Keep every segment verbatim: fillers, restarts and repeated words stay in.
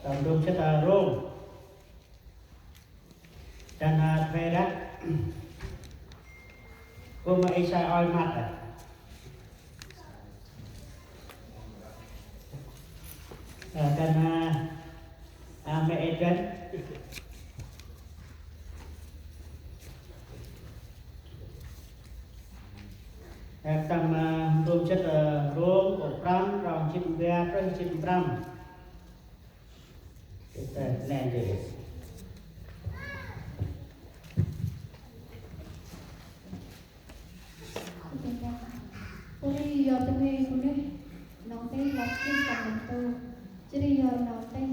Tâm dôm sĭt a rông. Dăn a thuê răk. Kô ma ê sai oi măt a. Dăn a, a mê ê dăn. Tâm a dôm sĭt a rông, kô prăm, rông sĭt mbia, trôi sĭt prăm. Ê, nê, nê. Ri yor tơm he bunuyh nau tih lăp geh tâm neh ntu. Jêh ri yor nau tih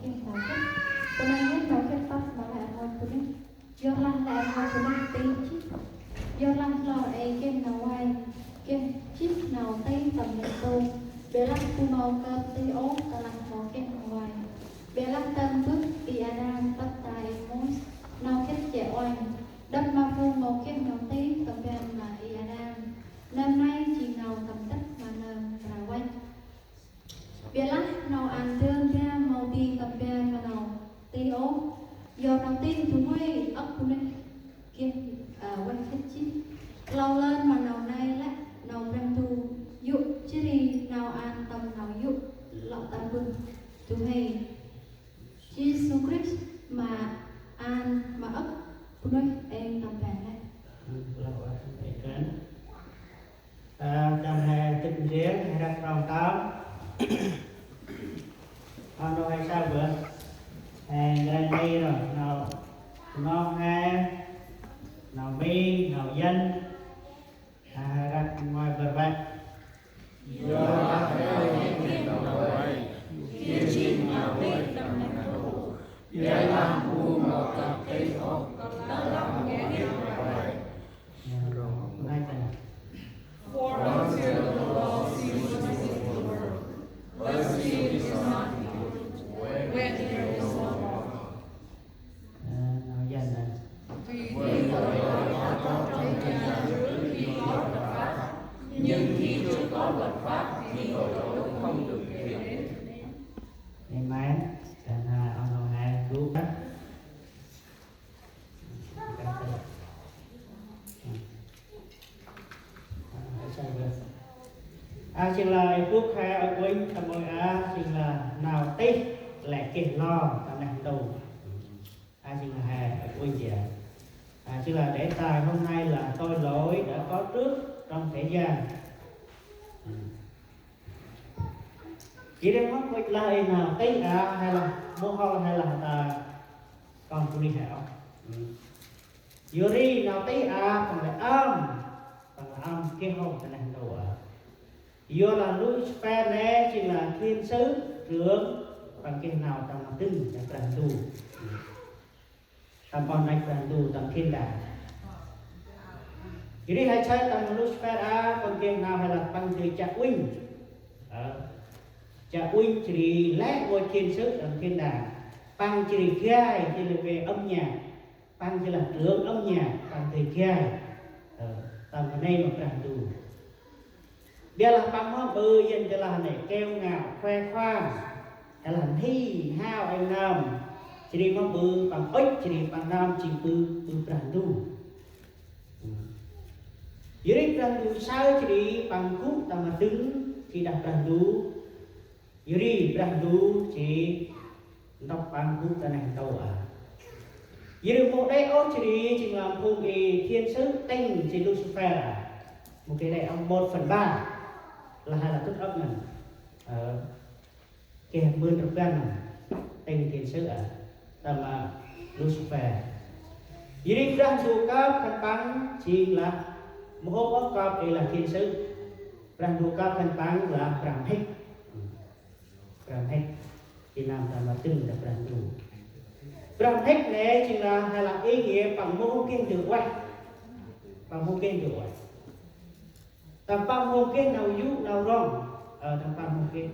geh nau gĭt. Bunuyh geh nau gĭt tât ma lĕ rngôch bunuyh. Yorlah lĕ rngôch bunuyh tih jêh. Yorlah lor ê geh nau vay, geh jêh nau tih tâm neh ntu. Ƀiălah bu mâu kơp tih ôh, tơlah mâu geh nau vay. Ƀiălah tâm bơh Y-Ađam tât ta Y-Môis, nau gĭt jê̆ uănh. Đăp ma phung mâu geh nau tih tâm ban ma Y-Ađam, nơm nây jêng nau tâm tât ma nơm mra văch. Ƀiălah nau ăn dơm dam mâu di tâm ban ma nau tih ôh. Yor nau tih du huê âk bunuyh geh, a, văch khât jêh. Klâu lơn ma nau nây lĕ nau Brah Ndu yô̆, jêh ri nau ăn tâm nau yô̆ lŏ tâm bơh du huê. Yêsu Krist ma ăn ma âk bunuyh êng tâm ban lĕ. Ơ, tâm he tât ndrel, he răk rong tâm. Ơ, nô he saơ bơh. He ngrăng Mi ro, nô, nô he, nô Mi, nô Yăn. A, răk ngoai bơh văch. For until the law ceases in the world, the seed is not good when there is no law. Ơ, nau Yăn nê. Vì khi luật pháp có trong tin lành, trước khi có luật pháp, nhưng khi chưa có luật pháp thì tội lỗi không được kể đến. Amen. Dăn a, ơ, nô he gŭ. A, jêng lah êbŭk he ăp uănh tâm ôi a, jêng lah nau tih lĕ geh lor ta neh ntu. A, jêng lah he ăp uănh jêh. A, jêng lah để tài hôm nay là tội lỗi đã có trước trong thế gian. Jêh ri mâu ŭch lah ê nau tih a, he lah mâu hŏ he lah ta kon bunuyh he ôh. Yor ri nau tih a, păng lĕ ăm, păng lĕ ăm geh hŏ ta neh ntu a. Yor lah Lucifer nê, jêng lah thiên sứ trưởng, păng geh nau tâm ma dâng ta Brah Ndu. Tâm ƀon rnăch Brah Ndu tâm thiên đàng. Jêh ri he saơ tâm Lucifer a, păng geh nau he lah păng dơi chiă uănh. Ơ. Chiă uănh jêh ri lĕ ngôi thiên sứ tâm thiên đàng. Păng jêh ri gai, jêh ri về âm nhạc. Păng jêh lah trưởng âm nhạc, păng dơi gai. Ơ, tâm ma nây ma Brah Ndu. Ƀiălah păng mâu ƀư Yăn jêh lah nê kiêu ngạo, khoe khoang, jêh lah nhi hao êng nơm. Jêh ri mâu ƀư păng ŭch, jêh ri păng nơm jêng ƀư, ƀư Brah Ndu. Yor ri Brah Ndu saơ jêh ri păng gŭ tâm ma dâng, jêh đah Brah Ndu. Yor ri Brah Ndu jêh ntŭk păng gŭ ta neh ntu a. Yor ri mâu đê̆ ôh jêh ri jêng lah phung i thiên sứ tĭng jêh Lucifer a. Mâu geh đê̆ ôh, một phần ba. Lah he lah tŭt âk ngăn. Ơ, geh mưn rbăn tĭng thiên sứ a. Tâm, ơ, Lucifer. Yor ri Brah Ndu kơp khân păng jêng lah mâu hôm ôh kơp i lah thiên sứ. Brah Ndu kơp khân păng lah Brah Mhĭk. Brah Mhĭk, i nơm tâm ma dâng đah Brah Ndu. Brah Mhĭk nê jêng lah he lah i ngiê păng mâu hôm geh ndơ ueh. Păng mâu hôm geh ndơ ueh. Tâm păng mâu hôm geh nau yô̆ nau rŏng. Ơ, tâm păng mâu hôm geh.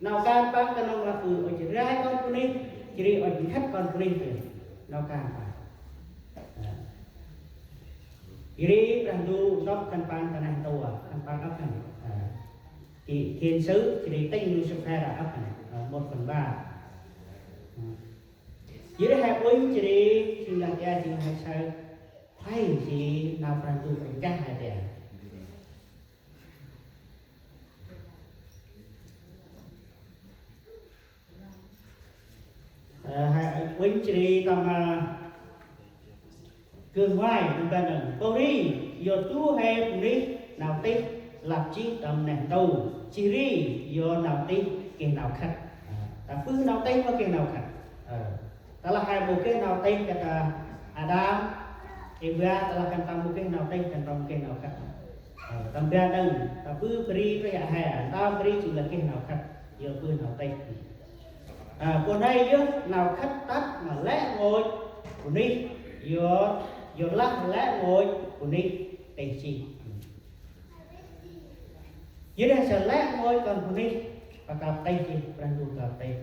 Nau kan păng knŏng lah ƀư ŭch rai kon bunuyh, jêh ri ŭch nkhât kon bunuyh bơh. Nau kan păng. Ơ. Jêh ri Brah Ndu ntŭk khân păng ta neh ntu a, khân păng âk ngăn. Ơ. Thì thiên sứ, jêh ri tĭng Lucifer ăp nê, một phần ba. Jêh ri he uănh jêh ri, jêng lah tia jêng he saơ khlay jêh ri nau Brah Ndu uănh kah he tia. Ơ, he uănh jêh ri tâm, ơ, gơnh ngoai tâm ban nơh. Pô ri, yor du huê bunuyh nau tih lăp jêh tâm neh ntu, jêh ri yor nau tih geh nau khât. Ơ, ta bơh nau tih mâu geh nau khât. Ơ, tơlah he mâu geh nau tih kơt, ơ, Ađam, Êva, tơlah khân păng mâu geh nau tih, khân păng mâu geh nau khât. Ơ, tâm ban nơh, ta bơh bri, bri he, ta bri jêng lah geh nau khât, yor bơh nau tih. Ơ, pô nây yơh nau khât tât ma lĕ rngôch bunuyh, yor, yorlah lĕ rngôch bunuyh tih jêh. Yor dah saơ lĕ rngôch kon bunuyh, păng kăp tih jêh, Brah Ndu kăp tih.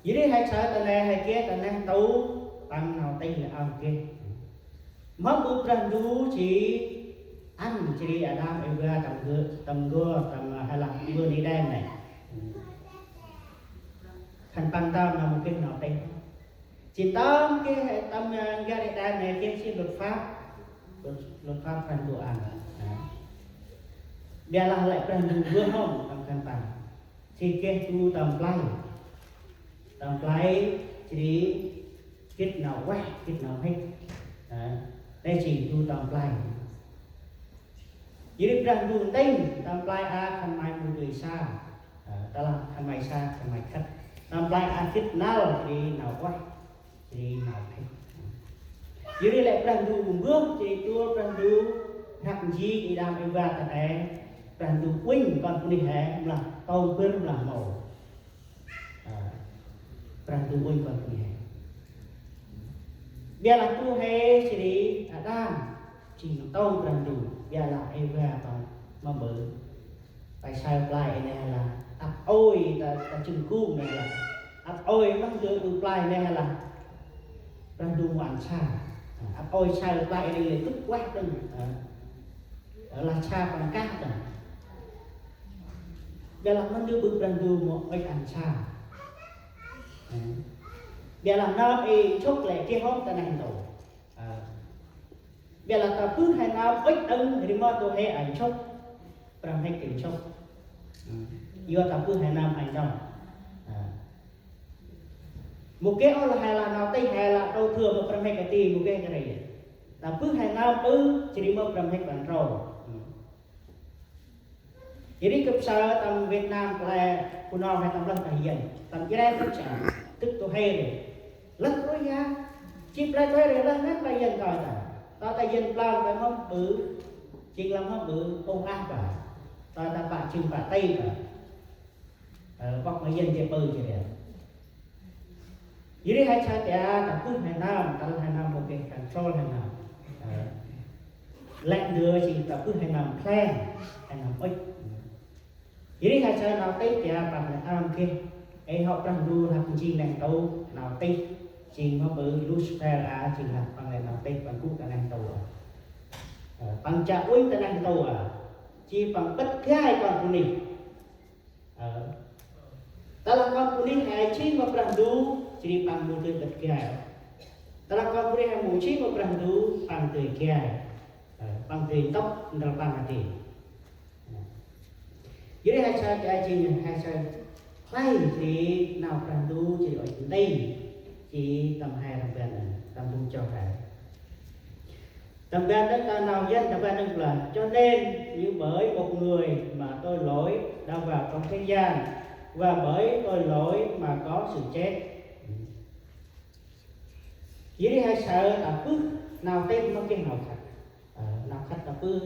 Yor ri he saơ ta neh, he geh ta neh ntu, păng nau tih lĕ ơm geh. Mâm ƀư Brah Ndu jêh ăn jêh ri Ađam Êva tâm gơ, tâm gor, tâm, ơ, he lah vườn Êđen nê. Khân păng tâm nau mâu geh nau tih. Jêng tâm geh tâm, ơ, gor Êđen nê geh jêng luật pháp. Luật, luật pháp Brah Ndu ăn. Ơ. Biălah lĕ Brah Ndu mbơh hŏm tâm khân păng. Jêh geh du tâm play. Tâm play, jêh ri gĭt nau ueh, gĭt nau mhĭk. Ơ, nê jêng du tâm play. Jêh ri Brah Ndu ntĭnh, tâm play a khân may mâu dơi sa. Ơ, tơlah khân may sa, khân may khât. Tâm play a gĭt năl, jêh ri nau ueh. Jêh ri nau khât. Jêh ri lĕ Brah Ndu mbơh, jêh ri tơl Brah Ndu rhăk njêng Ađam Êva ta nê, Brah Ndu uănh kon bunuyh he, mâu lah tông bâr mâu lah mâu. Ơ, Brah Ndu uănh kon bunuyh he. Biălah du huê jêh ri Ađam, jêng tông Brah Ndu, biălah Êva păng mâm ƀư. Tay saơ play nê lah, ăp ôi ta, ta jâng gŭ nê lah. Ăp ôi mâm ndơ ƀư play nê lah. Brah Ndu mâu ăn sa. Ăp ôi saơ play nê lĕ dŭt ueh đŏng. Ơ. Lah sa păng kah đŏng. Biălah mâm ndơ ƀư Brah Ndu mâu ŭch ăn sa. Ơ. Biălah nơm i nsŭk lĕ geh hŏm ta neh ntu. Ơ. Biălah ta bơh he nơm ŭch đŏng ri mâu du huê a nsŭk. Brah mhĭk i nsŭk. Ơ. Yor ta bơh he nơm a nsŭk. Ơ. Mâu geh ôh lah he lah nau tih he lah trô thưa mâu brah mhĭk a ti mâu geh kơt ri. Ta bơh he nơm ƀư jêh ri mâu brah mhĭk păng trô. Ơ. Jêh ri gâp saơ tâm Việt Nam, play Bunong he tâm lơh ta Yuăn. Tâm Jrai tâm sa. Tŭk du huê ri. Lơh rui ya. Jêh play du huê ri lơh ngăn ta Yuăn tơl ta. Tơl ta Yuăn plơ̆ ta mâm ƀư. Jêng lah mâm ƀư ŭnh ah ba. Tơl ta pă jâng pă ti ba. Ơ, bŏk ma Yuăn jêh ƀư jêh ri. Jêh ri he saơ tia ta bơh he nơm, ta lĕ he nơm mâu geh control he nơm. Ơ. Lĕ ndơ jêng ta bơh he nơm plan, he nơm ŭch. Jêh ri he saơ nau tih tia păng lĕ ơm geh. Ê hŏ Brah Ndu lah njêng neh ntu nau tih. Jêng mâm ƀư Lucifer a, jêng lah păng lĕ nau tih păng gŭ ta neh ntu a. Ơ, păng chiă uănh ta neh ntu a. Jêh păng bĭt gai kon bunuyh. Ơ. Tơlah kon bunuyh he jêng ma Brah Ndu, jêh ri păng mâu dơi bĭt gai. Tơlah kon bunuyh he mâu jêng ma Brah Ndu, păng dơi gai. Ơ, păng dơi ntŭk ndrel păng a ti. Jêh ri he saơ tia jêng he saơ khlay jêh ri nau Brah Ndu jêh ri ŭch nti. Jêh tâm he tâm ban, tâm phung chroh he. Tâm ban đŏng ta nau Yuăn, tâm ban đŏng lah: Cho nên, như bởi một người mà tội lỗi đã vào trong thế gian, và bởi tội lỗi mà có sự chết. Jêh ri he saơ ta bơh nau tih mâu geh nau khât. Ơ, nau khât ta bơh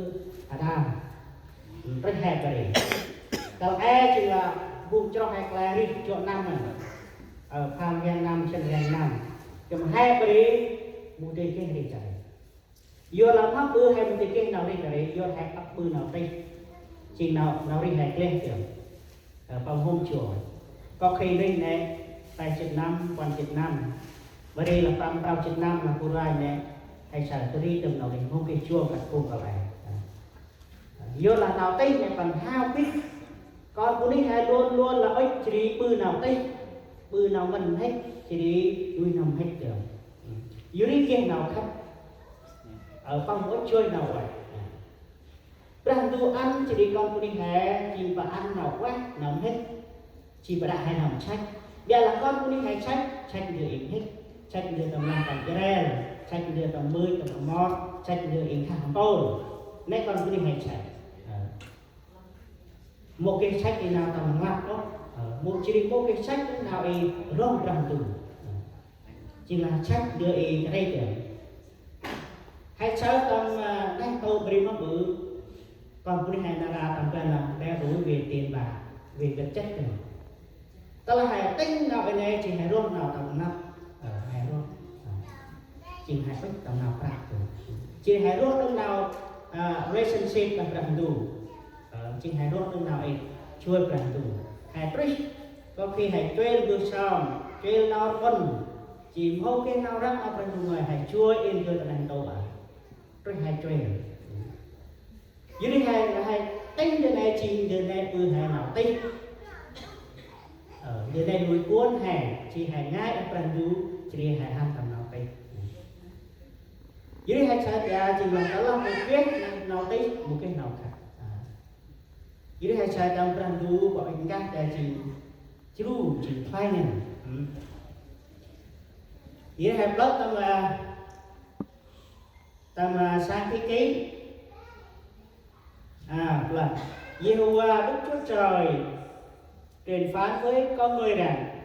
Ađam. Trih he bri. Kăl e jêng lah phung chroh he kăl e rêh jŏ năm nây. Ơ, pham rhiăng năm, sĭn rhiăng năm. Jêng he bri, mâu dơi geh rêh kơt ri. Yor lah mâm ƀư he mâu dơi geh nau rêh kơt ri, yor he ăp ƀư nau tih. Jêng nau, nau rêh he kleh jêng. Ơ, păng hôm joi. Kŏ khĭn rêh nê, tay jât năm, puăn jât năm. Bri lah păng prao jât năm, lah bu rai nê, he saơ ta ri tâm nau rêh, hôm geh joi kơt phung kăl e. Ơ. Yor lah nau tih nây păng hao pit. Kon bunuyh he luôn luôn lah ŭch jêh ri ƀư nau tih, ƀư nau mĭn mhĭk, jêh ri nuih n'hâm mhĭk dơm. Yor ri geh nau khât. Ơ, păng ŭch joi nau ueh. Brah Ndu ăn jêh ri kon bunuyh he jêng păng ăn nau ueh, nau mhĭk. Jêng păng đă he nau chăch. Ƀiălah kon bunuyh he chăch, chăch ndơ êng hĭk, chăch ndơ tâm lăng tâm jrel, chăch ndơ tâm mưch tâm mot, chăch ndơ êng khah mpôl. Nây kon bunuyh he chăch. Ơ. Mâu geh chăch i nau tâm lăng lăp ôh. Ơ, mâu jêh ri mâu geh chăch i nau i rŏng Brah Ndu. Ơ. Jêng lah chăch ndơ i kơt rêh dơm. He saơ tâm, ơ, neh ntu bri mâm ƀư. Kon bunuyh he nar aơ tâm ban lah đeo đuổi về tiền bạc, về vật chất dơm. Tơlah he tĭng nau i nây jêng he rŏng nau tâm lăng lăp. Ơ, he rŏng. Ơ. Jêng he ŭch tâm nau prăk dơm. Jêng he rŏng tâm nau, ơ, relationship tâm Brah Ndu. Ơ, jêng he rŏng tâm nau i joi Brah Ndu. He trih, có khi he chuêl mbơh sơm, chuêl nau rƀŭn. Jêng mâu geh nau răng ma Brah Ndu ngơi, he joi i ndơ ta neh ntu a. Trih he chuêl. Yor ri he, he tĭng ndơ nây jêng ndơ nây ƀư he nau tih. Ơ, ndơ nây nuih kuôn he, jêh he ngai Brah Ndu, jêh ri he hăn tâm nau tih. Yor ri he saơ ta jêng lah tơlah mâu geh nau tih, mâu geh nau khât. Ơ. Yor ri he saơ tâm Brah Ndu, bŏ ŭch nkah ta jêng jru, jêng khlay ngăn. Ơ. Yor ri he plơ̆ tâm, ơ, tâm, ơ, Sang Thi Ký. À, là Giê-hô-va Đức Chúa Trời truyền phán với con người rằng: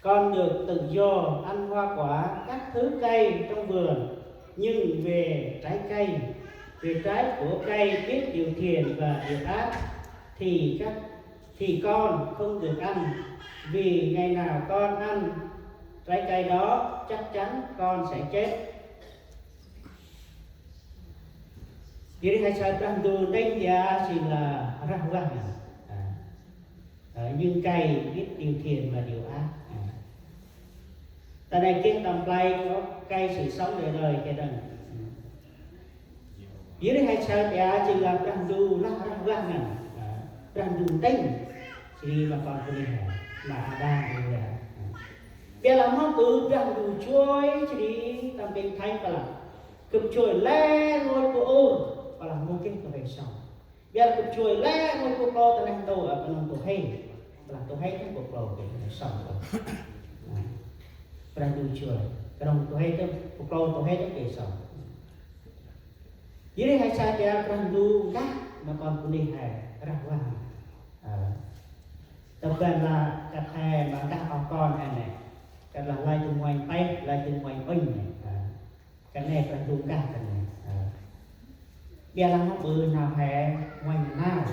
Con được tự do ăn hoa quả các thứ cây trong vườn, nhưng về trái cây, về trái của cây biết điều thiện và điều ác, thì các, thì con không được ăn, vì ngày nào con ăn trái cây đó, chắc chắn con sẽ chết. Yor ri he saơ Brah Ndu nđênh ta jêng lah rah vah ngăn. À. Ờ, những cây biết điều thiện và điều ác. À. Ta nây geh tâm play có cây sự sống đời đời, geh đŏng. Yor ri he saơ ta jêng lah Brah Ndu lah rah vah ngăn. À. Brah Ndu nđênh. Jêh ri ma kon bunuyh he, ma Ađam bunuyh he. Ƀiălah mâm ƀư Brah Ndu joi jêh ri tâm Kinh Thánh păng lah: Gâp joi lĕ rngôch bu ur, păng lah mâu geh du huê sŏng. Ƀiălah Gâp joi lĕ rngôch bu klô ta neh ntu, ơ, knŏng du huê. Păng lah du huê dâng bu klô geh sŏng. Brah Ndu joi, knŏng du huê dâng bu klô, du huê dâng geh sŏng. Yor ri he saơ ta Brah Ndu nkah ma kon bunuyh he rah vah. Ơ. Tâm ban lah kơt he ma nkah oh kon he nê. Kơt lah lơi dâng uănh pêh, lơi dâng uănh ŭnh nê. Ơ. Kơt nê Brah Ndu nkah kơt nê. Ơ. Ƀiălah mâm ƀư nau he uănh nau.